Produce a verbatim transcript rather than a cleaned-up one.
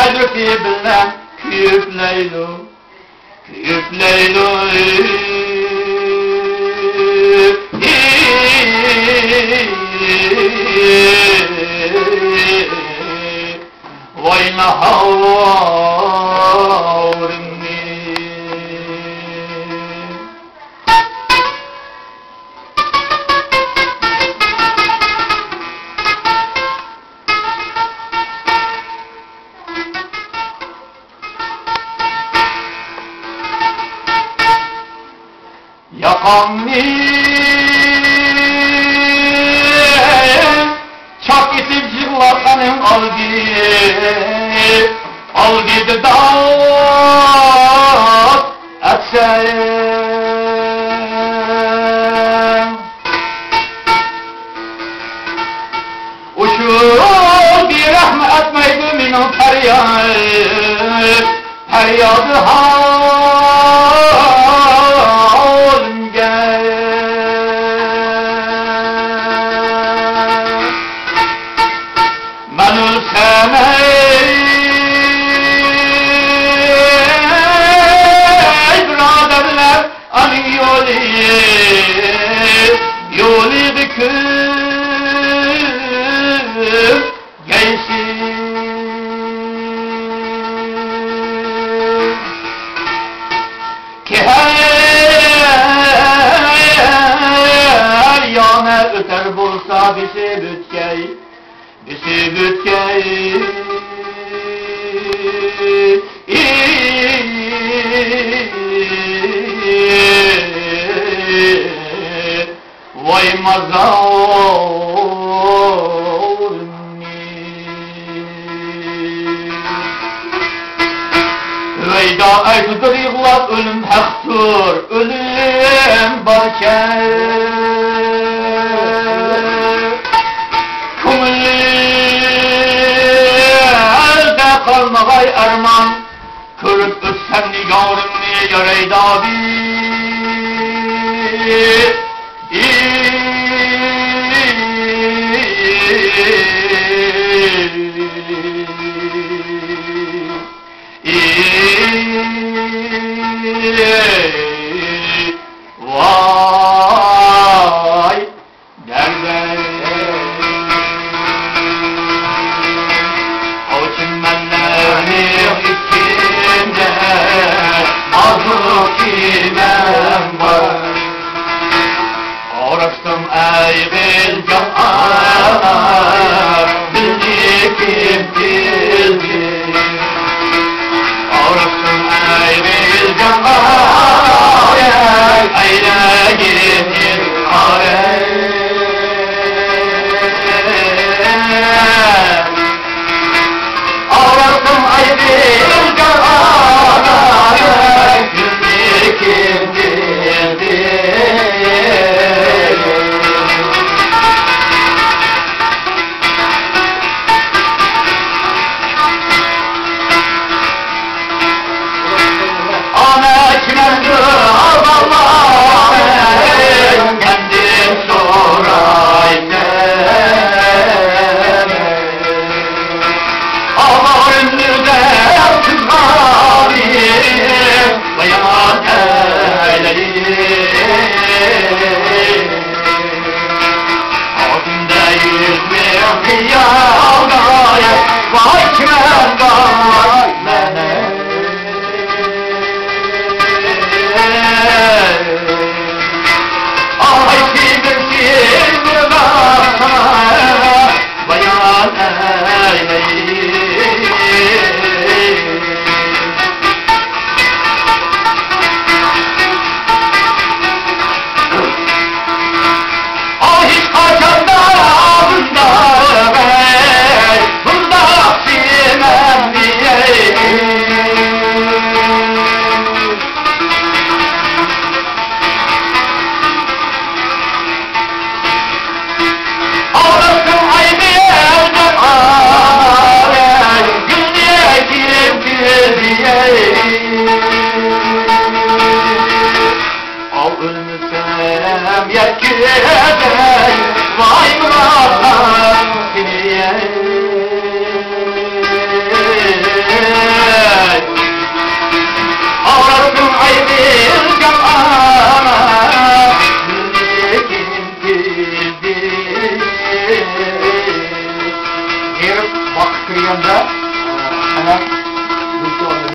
تەبرىكى بىلەن كۆيۈپ لەيلۇ، كۆيۈپ لەيلۇ. ۋاي ناھاۋرىمنى. ياقاڭنى چاك ئېتىپ يىغلاپ ئانىڭ ئالدى، ئالدىدا داد ئەتسەڭ. ئۇشۇ بىرەھمە ئەتمەيدۇ مېنىڭ پەرياد، پەريادى ھالىمگە. مەن ئۆلسەم ئەي، ئەي بۇرادەرلەر، ئانىڭ يولى، يولىغا كۆز يەيسىز. كېھەر يانە ئۆتەر بولسا بېسىپ ئۆتكەي، بېسىپ ئۆتكەي. ۋاي مازارىمنى. ھۈۋەيدا ئەي تۇتۇر يىغلاپ، ئۆلۈم ھەقتۇر، ئۆلۈم باركەن. كۆڭۈللەردە قالمىغاي ئارمان. كۆرۈپ ئۆتسەم نىگارىمنى يارەيدا بى. ۋاي. ئاۋچىمەنلەرنىڭ ئىچىدە نازۇك كىمەن بار. ئاۋراپسەن ئەي غىلجان ئانا، بىزنى كىم بىلدى؟ ئاۋراپسەن ئەي غىلجان ئانا، ئەيلەگىن ئىنكار. ئاۋرىسىم ئايدىن جانانىم، يۈزلىكىم بىلدى. ئانا كىمەندۇ ئاۋاللار، مەندىن سورايمەن. ئاۋارىمنى دەپ قىزغاننى بايان ئەيلەي. ئالدىمدا يۈز مىڭ خىيالدار، ۋاي كىمەن بار مەن. ئاي سېنىڭ سېنىڭ بايان ئەيلەي. ئاي ھېچقاچاندا بۇنداق، بۇنداق سېمەن دېيەي. ئاغرىسىڭ ئايدىن ئاغرىسىڭ، گۈلنى كىم كۈلدى؟ ئاۋ ئۆلمىسەم يەتكۈدەك، ۋاي مۇرادىم سېنى. دېگەندە، ئانا